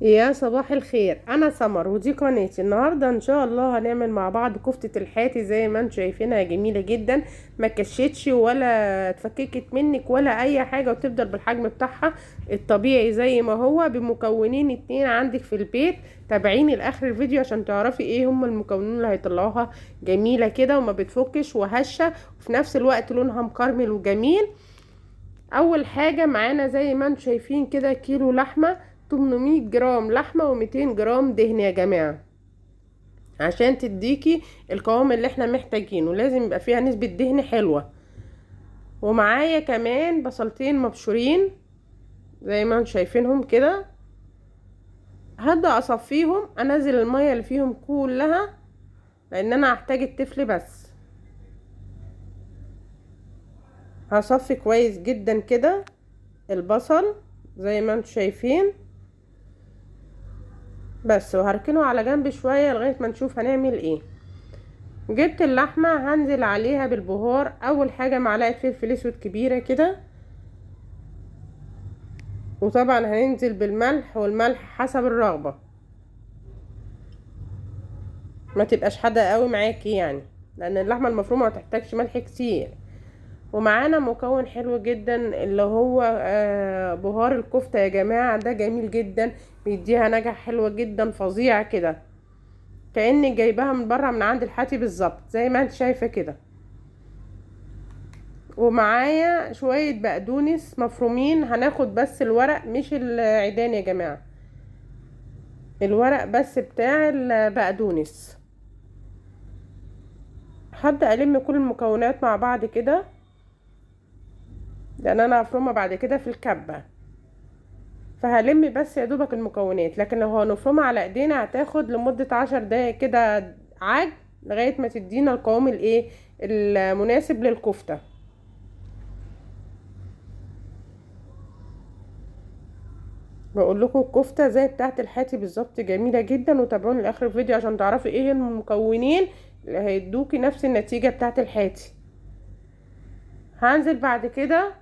يا صباح الخير، انا سمر ودي قناتي. النهارده ان شاء الله هنعمل مع بعض كفتة الحاتي زي ما انتم شايفينها، جميلة جدا، ما كشتش ولا اتفككت منك ولا اي حاجة، وتفضل بالحجم بتاعها الطبيعي زي ما هو، بمكونين اتنين عندك في البيت. تابعيني لاخر الفيديو عشان تعرفي ايه هم المكونين اللي هيطلعوها جميلة كده وما بتفكش وهشه، وفي نفس الوقت لونها مكرمل وجميل. اول حاجة معانا زي ما انتم شايفين كده كيلو لحمه، 800 جرام لحمة و200 جرام دهن يا جماعة، عشان تديكي القوام اللي احنا محتاجينه. لازم يبقى فيها نسبة دهن حلوة. ومعايا كمان بصلتين مبشورين زي ما انتم شايفينهم كده، هبدأ اصفيهم، انزل المية اللي فيهم كلها لان انا هحتاج التفل بس. هصفي كويس جدا كده البصل زي ما انتم شايفين بس، وهركنه على جنب شوية لغاية ما نشوف هنعمل ايه. جبت اللحمة هنزل عليها بالبهار. اول حاجة معلقة فلفل اسود كبيرة كده، وطبعا هننزل بالملح، والملح حسب الرغبة، ما تبقاش حادقة قوي معاكي يعني، لان اللحمة المفرومة ما تحتاجش ملح كتير. ومعانا مكون حلو جدا اللي هو بهار الكفتة يا جماعة، ده جميل جدا، بيديها نكهة حلوة جدا فظيعة كده، كأنك جايباها من بره من عند الحاتي بالظبط زي ما انت شايفة كده. ومعايا شوية بقدونس مفرومين، هناخد بس الورق مش العيدان يا جماعة، الورق بس بتاع البقدونس. هبدأ ألم كل المكونات مع بعض كده لان انا هفرمها بعد كده في الكبة، فهلم بس يا دوبك المكونات. لكن لو هنفرمها على ايدينا هتاخد لمدة 10 دقايق كده عجن لغاية ما تدينا القوام الايه المناسب للكفتة. بقول لكم الكفتة زي بتاعة الحاتي بالظبط، جميلة جدا. وتابعوني لاخر الفيديو عشان تعرفي ايه المكونين اللي هيدوكي نفس النتيجة بتاعة الحاتي. هنزل بعد كده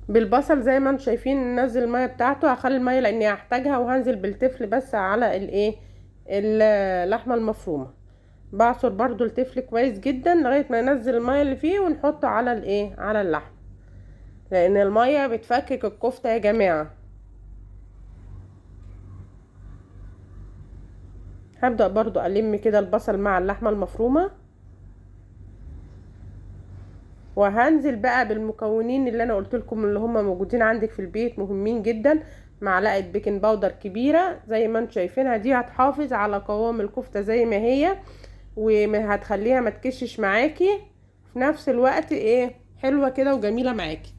بالبصل زي ما انتم شايفين، ننزل المية بتاعته، هخلي المية لاني هحتاجها، وهنزل بالتفل بس على الايه اللحمة المفرومه. بعصر برضو التفل كويس جدا لغاية ما ينزل المية اللي فيه، ونحطه على الايه على اللحم، لان المية بتفكك الكفتة يا جماعة. هبدا برضو الم كده البصل مع اللحمة المفرومه، وهنزل بقى بالمكونين اللي انا قلت لكم اللي هم موجودين عندك في البيت، مهمين جدا. معلقه baking powder كبيرة زي ما انتم شايفينها دي، هتحافظ على قوام الكفتة زي ما هي وما هتخليها ما تكشش معاكي، في نفس الوقت ايه حلوة كده وجميلة معاكي،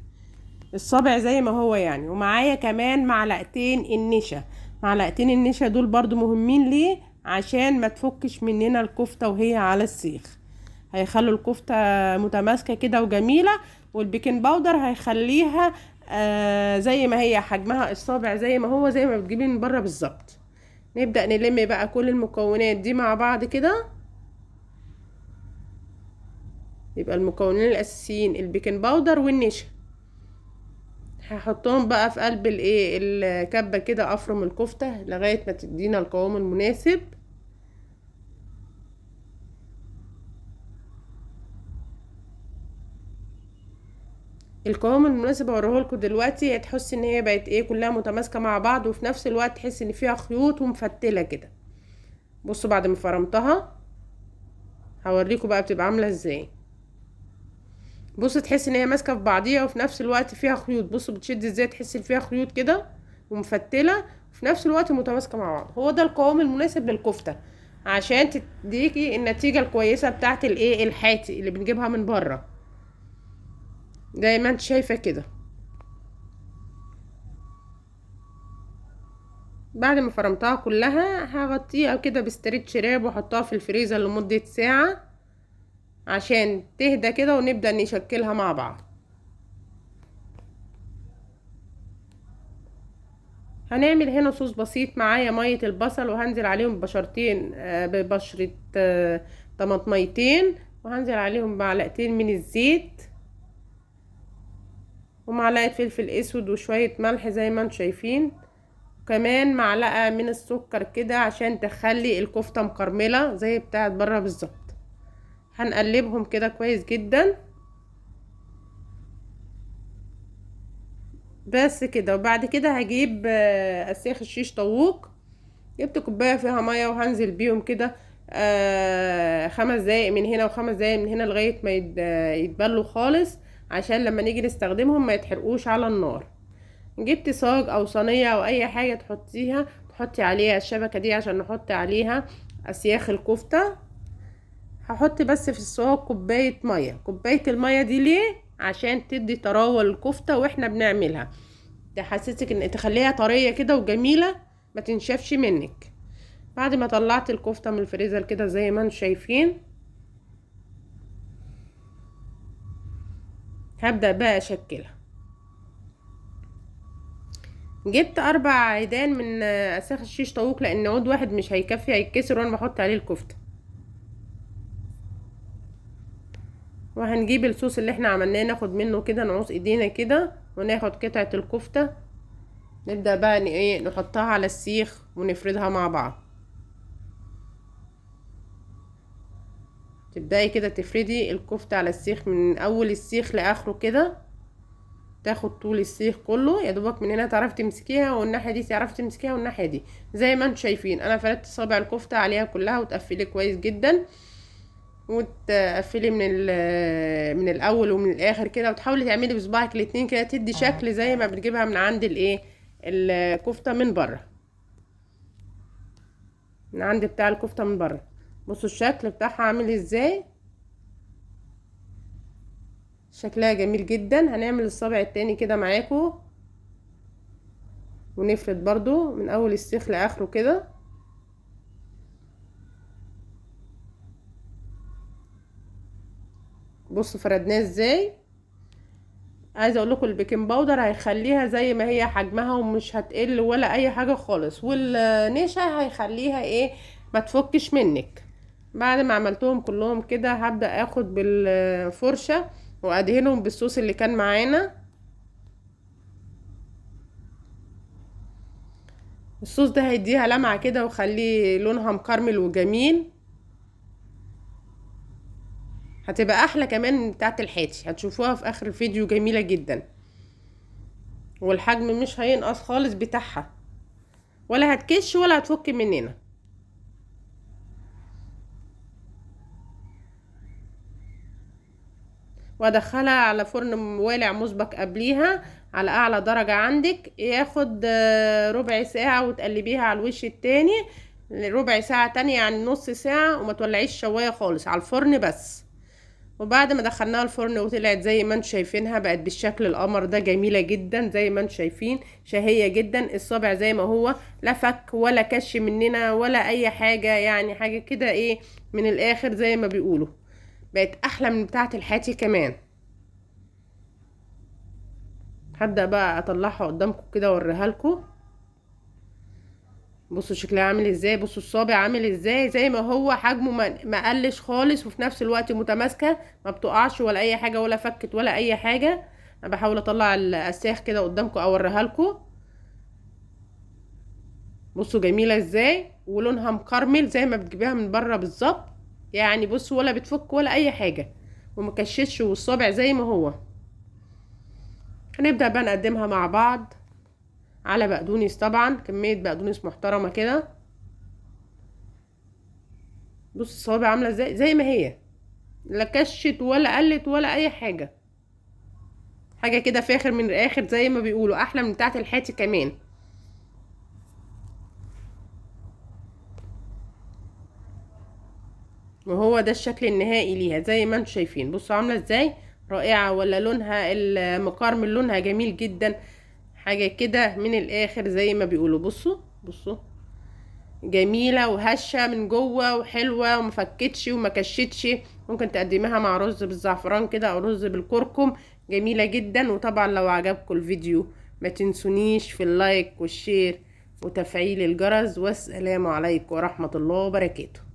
الصابع زي ما هو يعني. ومعايا كمان معلقتين النشا، معلقتين النشا دول برضو مهمين ليه؟ عشان ما تفكش مننا الكفتة وهي على السيخ، هيخلوا الكفتة متماسكة كده وجميلة. وال baking powder هيخليها زي ما هي، حجمها الصابع زي ما هو، زي ما بتجيبيه من بره بالظبط. نبدأ نلم بقى كل المكونات دي مع بعض كده. يبقى المكونين الأساسيين ال baking powder والنشا، هحطهم بقى في قلب الايه الكبة كده، افرم الكفتة لغاية ما تدينا القوام المناسب. القوام المناسب هوريه لكم دلوقتي، هتحس ان هي بقت ايه كلها متماسكة مع بعض، وفي نفس الوقت تحس ان فيها خيوط ومفتله كده. بصوا بعد ما فرمتها هوريكم بقى بتبقى عامله ازاي. بصوا تحس ان هي ماسكه في بعضيها وفي نفس الوقت فيها خيوط. بصوا بتشد ازاي، تحس ان فيها خيوط كده ومفتله وفي نفس الوقت متماسكة مع بعض. هو ده القوام المناسب للكفته عشان تديكي النتيجة الكويسة بتاعت الايه الحاتي اللي بنجيبها من بره زي ما انت شايفه كده. بعد ما فرمتها كلها هغطيها كده ب stretch wrap واحطها في الفريزر لمدة ساعة عشان تهدى كده، ونبدا نشكلها مع بعض. هنعمل هنا صوص بسيط. معايا مية البصل، وهنزل عليهم ببشرتين، ببشره طماطميتين، وهنزل عليهم معلقتين من الزيت ومعلقة فلفل اسود وشوية ملح زي ما انتم شايفين. كمان معلقة من السكر كده عشان تخلي الكفتة مكرملة زي بتاعت بره بالظبط. هنقلبهم كده كويس جدا بس كده. وبعد كده هجيب اسياخ الشيش طاووق، جبت كوباية فيها مية وهنزل بيهم كده 5 دقايق من هنا و5 دقايق من هنا لغاية ما يتبلوا خالص، عشان لما نيجي نستخدمهم ما يتحرقوش على النار. جبت صاج او صينية او اي حاجة تحطي عليها الشبكة دي عشان نحط عليها اسياخ الكفتة. هحط بس في الصاج كوباية مية. كوباية المية دي ليه؟ عشان تدي طراوه للكفته واحنا بنعملها، تحسسك ان تخليها طرية كده وجميلة ما تنشفش منك. بعد ما طلعت الكفتة من الفريزر كده زي ما انتم شايفين، هبدا بقى اشكلها. جبت 4 عيدان من اساخ الشيش طاووق، لان عود واحد مش هيكفي، هيتكسر وانا بحط عليه الكفتة. وهنجيب الصوص اللي احنا عملناه، ناخد منه كده، نعوص ايدينا كده وناخد قطعه الكفتة، نبدا بقى نحطها على السيخ ونفردها مع بعض. تبداي كده تفردي الكفتة على السيخ من اول السيخ لاخره كده، تاخد طول السيخ كله يا دوبك. من هنا تعرفي تمسكيها، والناحية دي تعرفي تمسكيها، والناحية دي زي ما انتم شايفين. انا فردت صابع الكفتة عليها كلها، وتقفلي كويس جدا، وتقفلي من الاول ومن الاخر كده، وتحاولي تعملي بصباعك الاتنين كده تدي شكل زي ما بتجيبها من عند الكفتة من بره، من عند بتاع الكفتة من بره. بصوا الشكل بتاعها عامل ازاي، شكلها جميل جدا. هنعمل الصابع التاني كده معاكم، ونفرد برضو من اول السيخ لاخره كده. بصوا فردناه ازاي. عايزه اقول لكم ال baking powder هيخليها زي ما هي حجمها ومش هتقل ولا اي حاجة خالص، والنشا هيخليها ما تفكش منك. بعد ما عملتهم كلهم كده هبدا اخد بالفرشه وادهنهم بالصوص اللي كان معانا. الصوص ده هيديها لمعة كده وخليه لونها مكرمل وجميل، هتبقى احلى كمان من بتاعه الحاتي، هتشوفوها في اخر الفيديو جميلة جدا. والحجم مش هينقص خالص بتاعها، ولا هتكش ولا هتفك مننا. وادخلها على فرن والع مسبق قبليها على اعلى درجة عندك، ياخد ربع ساعة، وتقلبيها على الوش التاني ربع ساعة تانية، يعني نص ساعة، وما تولعيش شواية خالص، على الفرن بس. وبعد ما دخلناها الفرن وطلعت زي ما انتم شايفينها، بقت بالشكل القمر ده، جميلة جدا زي ما انتم شايفين، شهية جدا. الصابع زي ما هو، لا فك ولا كش مننا ولا اي حاجة، يعني حاجة كده من الاخر زي ما بيقولوا، بقت احلى من بتاعه الحاتي كمان. هبدأ بقى اطلعها قدامكم كده واوريها لكم. بصوا شكلها عامل ازاي، بصوا الصابع عامل ازاي، زي ما هو حجمه ما قلش خالص، وفي نفس الوقت متماسكة، ما بتقعش ولا اي حاجة ولا فكت ولا اي حاجة. انا بحاول اطلع الاساخ كده قدامكم اوريها لكم. بصوا جميلة ازاي، ولونها مكرمل زي ما بتجيبيها من بره بالظبط، يعني بصوا ولا بتفك ولا اي حاجة، ومكشتش، والصابع زي ما هو. هنبدأ بقى نقدمها مع بعض على بقدونس، طبعا كمية بقدونس محترمة كده. بص الصوابع عاملة ازاي، زي ما هي، لا كشت ولا قلت ولا اي حاجة، حاجة كده فاخر من الاخر زي ما بيقولوا، احلى من بتاعة الحاتي كمان. وهو ده الشكل النهائي ليها زي ما انتم شايفين. بصوا عاملة ازاي، رائعة، ولا لونها المكرمل لونها جميل جدا، حاجة كده من الاخر زي ما بيقولوا. بصوا جميلة وهشة من جوه وحلوة ومفكتش وما كشتش. ممكن تقدميها مع رز بالزعفران كده او رز بالكركم، جميلة جدا. وطبعا لو عجبكم الفيديو ما تنسونيش في ال like وال share وتفعيل الجرس، والسلام عليكم ورحمة الله وبركاته.